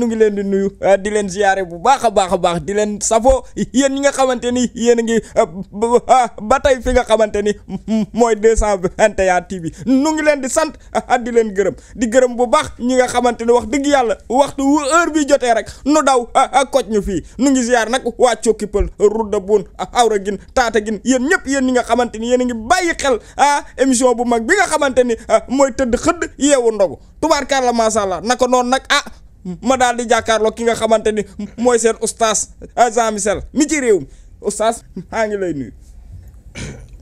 ngi leen di nuyu di leen ziyaare bu baax a baax di leen safoo yéen ñi nga xamante ni yéen a ngi ba tey fi nga xamante ni mooy 221 TV nu ngi leen di sant di leen gërëm bu baax ñi nga xamante ni wax dëgg yàlla waxtu heure bi jotee rek nu daw koj ñu fii nu ngi ziyaar nag waa Cokkipël Rudda Buun Awra Gin Taata Gin yéen ñëpp yéen ñi nga xamante ni yéen a ngi bàyyi xel émission bu mag bi nga xamante ni mooy tëdd xëdd yeewu ndogu tubaarkàlla macha allah naka noonu nag ma daal di jàkkaarloo ki nga xamante ni mooy seen oustaz Jean Michel mi ci réew mi oustaz maa ngi lay nuyu.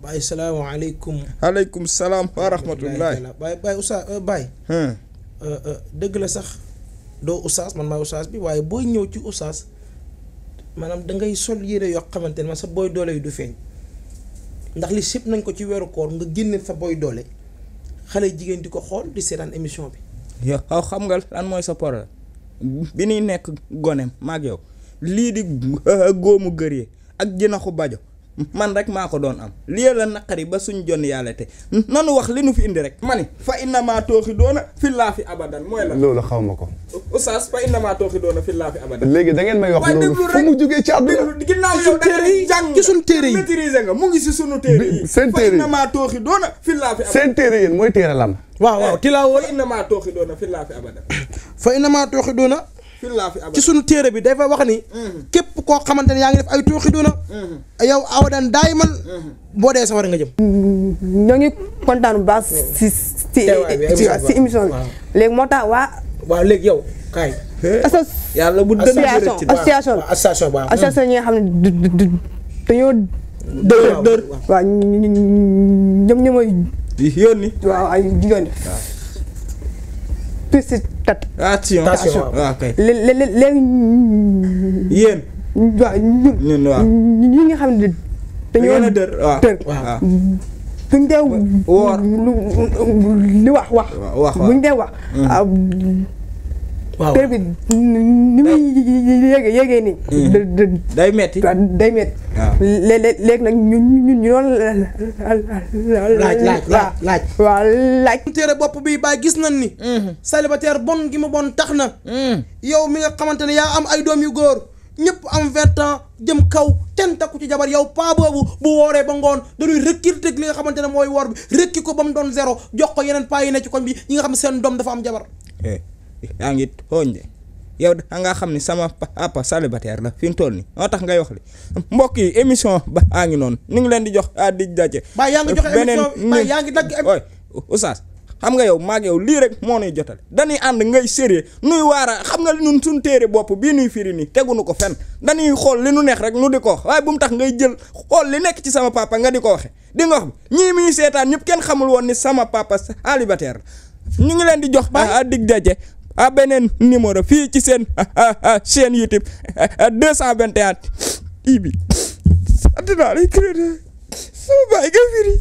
Baye salaamaaleykum. aleykum salaam wa rahmatullahi. Baye oustaz Baye. dëgg la sax doo oustaz man maay oustaz bi waaye booy ñëw ci oustaz maanaam da ngay sol yére yoo xamante ne man sa booy doole yi du feeñ ndax li sib nañ ko ci weeru koor nga génne sa booy doole xale jigéen di ko xool di seetaan émission bi. yow xam nga lan mooy sa problème bi ñuy nekk goneem maag yow lii di góomu gër yi ak jinaxu bajo man rek maa ko doon am lii la naqari ba suñ jon yàlla te nanu wax li nu fi indi rek ma ni fa innamaa tooxi doona fi laa fi abadan mooy la loolu xaw ma ko oustaz fa innamaa tooxi doona fi laa fi abadan léegi da ngeen may wax loolu fu mu jógee ci àdduna ginnaaw yow da ngay jàng ci suñu téere yi maîtriser nga mu ngi si sunu téere yi seen téere yi fa innamaa tooxi doona fi laa fi abadan seen téere yéen mooy téere lan waaw tilaawo fa innamaa tooxi doona fi laa fi abadan fa innamaa tooxi doona ci sunu téere bi dafa wax ni képp koo xamante ne yaa ngi def ay tooxi doona yow awadan daay man boo dee safara nga jëm. ñoo ngi kontaan bu baax si émission bi léegi moo tax waaw léegi yow kaay. yàlla bu dënnu association ñi nga xam ne dañoo dër waaw ñoom ñooy yónni waaw ay jigéen attention waaw kay léegi yéen waaw ñun waaw ñi nga xam ne dañoo dër waaw buñ dee woor li wax buñ dee wax waaw tër bi ni muy yéegee nii day metti waaw léegi nag ñun ñu doon laaj waaw laaj téere bopp bi Baye gis nañ ni célibataire bon gi mu bon tax na yow mi nga xamante ne yaa am ay doom yu góor ñëpp am 20 ans jëm kaw ten takku ci jabar yow paa boobu bu wooree ba ngoon dañuy recruter li nga xamante ne mooy woor bi rekki ko ba mu doon zéro jox ko yeneen paa yi ne ci koñ bi ñi nga xam ne seen doom dafa am jabar yaa ngi tooñ de yow da nga xam ni sama papa célibataire la fi mu toll nii moo tax ngay wax li mbokk yi émission baa ngi noonu ñu ngi leen di jox di daje. Baye yaa ngi joxe émission Baye yaa ngi dagg ooy oustaz xam nga yow maag yow lii rek moo nuy jotale dañuy ànd ngay sérieux nuy waara xam nga ñun suñ téere bopp bii nuy firi nii tegunu ko fenn dañuy xool li nu neex rek nu di ko wax waaye bu mu tax ngay jël xool li nekk ci sama papa nga di ko waxe di nga wax ñii muy seetaan ñëpp kenn xamul woon ni sama papa célibataire ñu ngi leen di jox dig daje beneen numéro fii ci seen chaîne YouTube 221 TV. sant naa lay créé sama baay nga firi